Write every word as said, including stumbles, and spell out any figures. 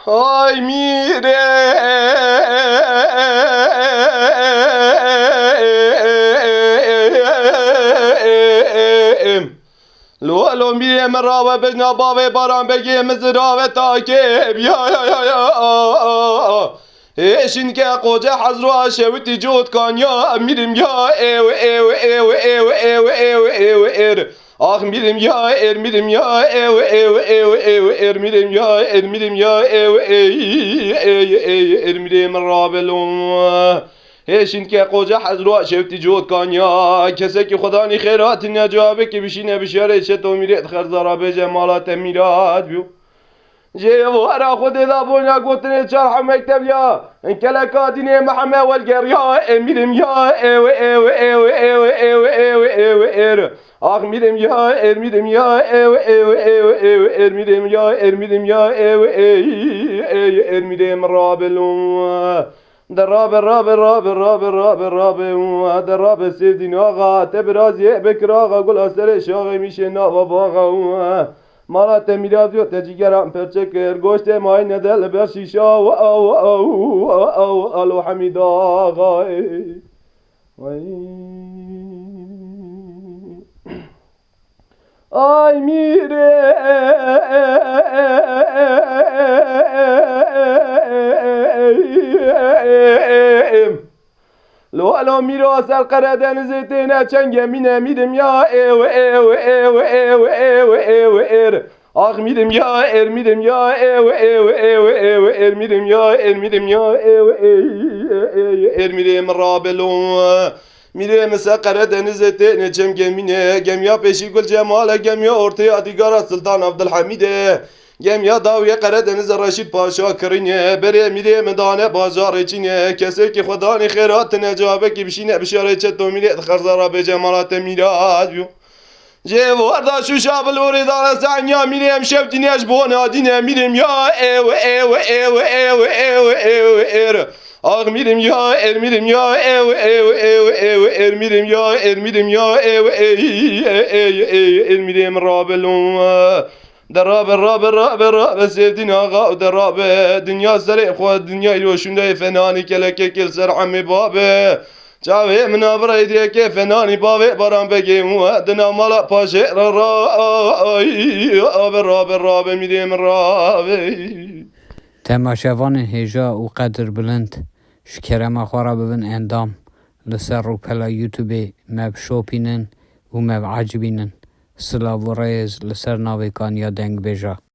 Ay mîrê. Lo, lo mîrê min rawe bejna bavê Baran Begê min zirave takê biya ya ya ya. Hêşin ke qoce hezra şewitî cot kanya mîrim ya ew ew ew ew ew ew ew ew er. Ax mîrim ya er mîrim ya ew ew ew ew ew er mîrim ya er mîrim ya ew ey ey ey er mîrê min rabelon. Hêşin ke qoca hezra şewtî cot kanya. Kesekî Xudanî xêratin ya cevabekî bişîne bişarê çeto mîrê dixerza rabêje mala te mîrat biyo. Jê vo era Xwedê da bona gotinê çar hemek tev ya. Keleka dînê Mihemed welgeriya emirim ya ew ew ew ew ew ew ew er. Ax mîrim ya er mîrim ya ew ew ew ew er mîrim ya er mîrim ya ew ey ey er mîrê min rabelon. De rabe rabe rabe rabe rabe rabe de rabe Sêvdîn axa te biraziyê bekir axa gula serê şaxê mîşê nava baxa. Mala te mîra diyo te cîgeran perçe kir, goştê mayî nede li ber şîşa, wa, wa, wa, wa, wa, alo Hemîd Axayê. Ay. Ay mîrê. Lo, lo mîro ser Qeredenizê têne çenge mîne mîrim ya ew ew ew ew ew ew er. Ax mîrim ya er mîrim ya ew ew ew ew er mîrim ya er mîrim ya ew ey ey er mîrê min rabelo. Mîrê min ser Qeredenizê têne çem gemîne, gemiya pêşî Gul Cemal e, gemiya ortaya Dîgara Sultan Abdulhamîd e. Gemiya dawiyê Qeredenizê Reşîd Paşa kirîne, berê mîrê min dane bajarê çîne, kesekî Xudanî xêra tine cevabekî bişîne bişarê çeto mîrê dixerza rabêje mala te mîra biyo. Jê warda şûşa bilorê dane senya mîrê em şev dîne ji bona dîne mîrê ya ew ew ew ew ew ew er. Ax mîrim ya er mîrim ya ew ew ew ew er mîrim ya er mîrim ya ew ey ey ey er mîrê min rabelo. De rabe rabe rabe rabe Sêvdîn axa û de rabe dinya serê xwe dinya îro şûndeyê fenanî kelekekê li ser emê babe. Çavê min a birey dirêkê fenanî bavê Baran Begê û dina mala paşê ra ra ay rabe rabe rabe mîrê min rabe. Temaşevanên hêja û qedirbilind, ji kerema xwe re bibin endam, li ser rûpela YouTubeê me bişopînin û me biecibînin. Silav û rêz li ser navê Kaniya Dengbêja.